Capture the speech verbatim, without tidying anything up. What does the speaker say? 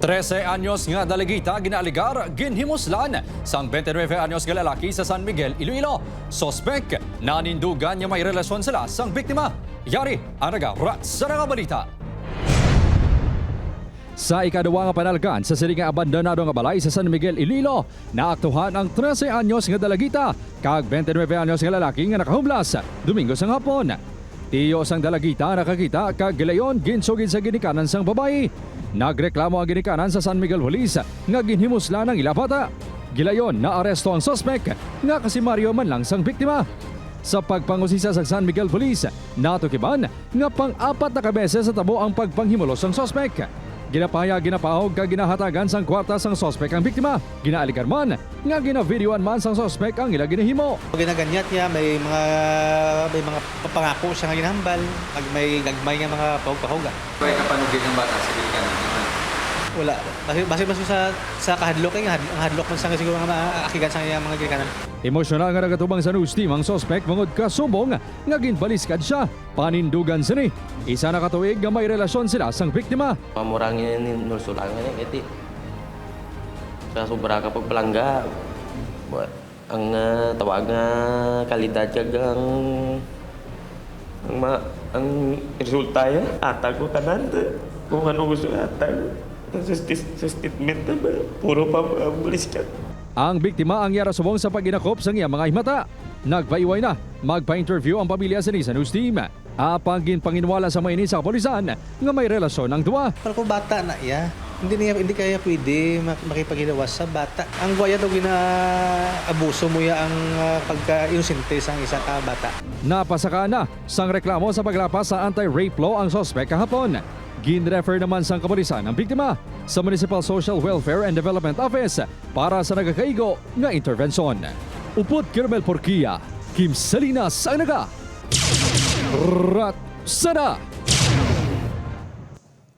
Trese anyos nga dalagita ginaaligar ginhimuslan sang twenty-nine anyos nga lalaki sa San Miguel, Iloilo. Suspek, nanindugan nga may relasyon sila sang biktima. Yari ang nagarat sa mga balita. Sa ikaduwa nga panalgan sa sini nga abandonado nga balay sa San Miguel, Iloilo, naaktuhan ang trese anyos nga dalagita kag twenty-nine anyos nga lalaki nga nakahublas Domingo sang hapon. Tiyo sang dalagita nakakita kag gilayon ginsugid sa ginikanan sang babayi. Nagreklamo ang ginikanan sa San Miguel Police nga ginhimuslan ang ila bata. Gilayon naaresto ang suspek nga kasimaryo man lang sang biktima. Sa pagpangusisa sa San Miguel Police, natukiban nga pang-apat na ka beses natabo ang pagpanghimulos sang suspek. Ginapahayag, ginapahog kag ginahatagan sang kwarta sang suspek ang biktima. Ginaaligar man nga ginavideoan man sang suspek ang ila ginahimo. Ginaganyat niya, may mga, may mga papangako siya nga ginahambal, pag may gagmay nga mga pahog-pahoga. Kaya kapanugin ang bata sa ginikanan? Wala. Basi, basi, basi sa, sa kahadlok, eh, nga had-, ang hadlok man sa nga siguro nga maakigan sa iyang mga ginikanan. Emosyonal nga nagatubang sa news team ang suspek bangod kasubong nga ginbaliskad siya. Panindugan sini, isa na ka tuig nga may relasyon sila sang biktima. Mamurang ni nulsulangan eh, kaya sa sobra ka pagpalangga. Wa-, ang, ah, tawag nga kalidad kag ang, ang ma-, ang resulta ya, atag ko tanan, eh. Kung ano gusto nga atag. Sa stis-, sa statement na ba, puro pa, ah, bulis ka. Ang biktima ang yara subong sa pagginakop sang iya mga himata. Nagpaiway na, magpa-interview ang pamilya sini sa news team. Apang ginpanginwala sa mainit sa kapulisan nga may relasyon ang duwa. Pero kung bata na iya, hindi niya, hindi kaya pwede mak-, makipaghilawas sa bata. Ang guwaya daw gina-abuso mo ya ang, ah, pagka-inosente sang isa ka bata. Napasaka na sang reklamo sa paglapas sa anti-rape law ang suspek kahapon. Gin-refer naman sang kapulisan ang biktima sa Municipal Social Welfare and Development Office para sa nagakaigo nga intervensyon. Upod kay Romel Porquia, Kim Salinas ang naga Rat Sana.